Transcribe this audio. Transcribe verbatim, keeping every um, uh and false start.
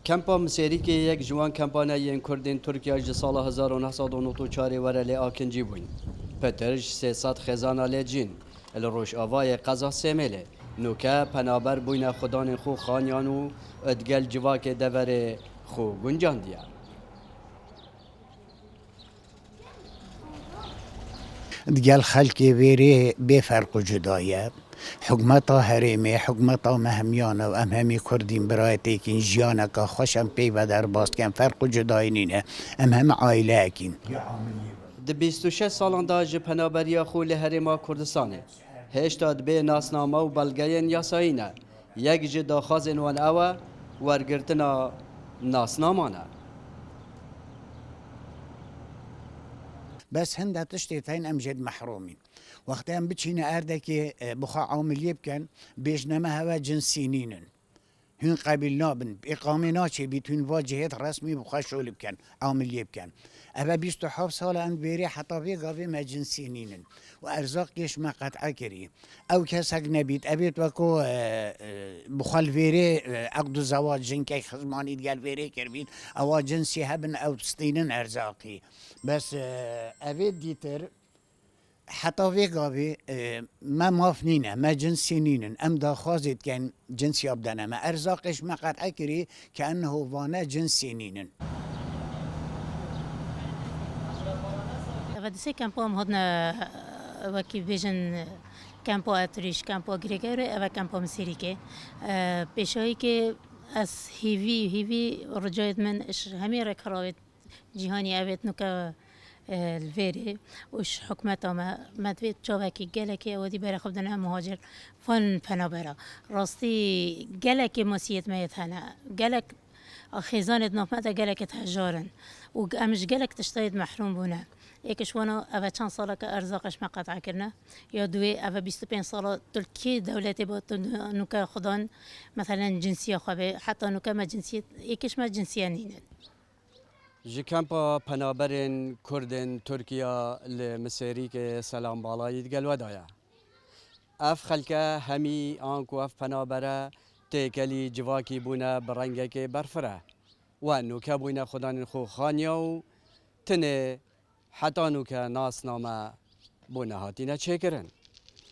Kempa Misêrîkê yek ji wan kempan e yên Kurdên Tirkiya ji sala hezar û neh sed û nod û çarê were lê akincî bûyn. Pitir ji sê sed xêzana lê cîn. Li rojavayê qeza Sêmêlê nûke penaber bûyne xudanên xwe xaniyan û digel civakê deverê xwe guncandiye. Digel xelkê vêrê bê ferq û cuda ye. Hikûmeta herêmê, hikûmeta me hemiyan e û em hemî Kurdîn, birayetêkîn, jiyaneka xweş em pê ve derbas dikin, ferq û cudayî nîne. Em hemî aîleyekîn. Di bîst û şeş salan de ji penaberiya xwe li Herêma Kurdistanê hêşta dibê nasname û belgeyên yasayî ne. Yek ji daxwazên wan ew e, wergirtina nasnaman e. Bes hinde tiştê tên em jê di mehrûm in. Wextê em biçîne erdekê, e, bi xwe amiliyê bikin, bêjne me hewe cinsî nînin. Hûn qebîl nabin, îqamê naçêbît hûn va cihê di resmî bi xwe şolî bikin, amiliyê bikin. Eve bîst û heft sal e em vêrê heta vê gavê me cinsî nînin. Û erzaqê ji me qet'e kirî. Ew kesek nebît, evêt weko, e, e, bi xwe li vêrê, e, eqd û zewac jinkek xizmanî digel vêrê kiribît, ewa cinsî hebin, ew distînin erzaqî. Bes, e, evêt dîtir, heta vê gavê, e, me maf nîne, me cinsî nînin. Em daxwazê dikin cinsiya bidene me. Erzaqê ji me qet'e kirî, ke enho vane cinsî nînin. Eve di sê kempo em hatine, wekî bêjin, kempo Etrîş, kempo Girêgerê, eve kempo Misêrîkê. E, pêşayîkê ez hêvî, hêvî ricayet min ji hemî rêkxerawê cîhanî evêt nuke, e, li vêrê û ji hikûmeta me, me divê çavekî gelekê ewedî berê xwe bidine muhacir van penabera. Rastî gelekê masiyêt me yêt hene. Gelek A xêzanê di nav me de gelekê hejar in û em ji gelek tiştayê di mehrûm bûne. Yek ji wana eve çend saleke erzaqê ji me qet'a kirine. Ya duwê eve bîst û pênc sala tu li kê dewletê ba tu nûke xudan, meselen cinsiya xwe bê, heta nûke me cinsiyet, yek ji me cinsiye nînin. Ji kempa penaberên Kurdên Tirkiya li Misêrîkê selam balayî digel we daye. Ev xelke hemî anku ev penabere têkelî civakî bûne bi rengekê berfire. We nûke bûyne xudanên xwe xaniya û tinê heta nûke nasname bû nehatîne çêkirin.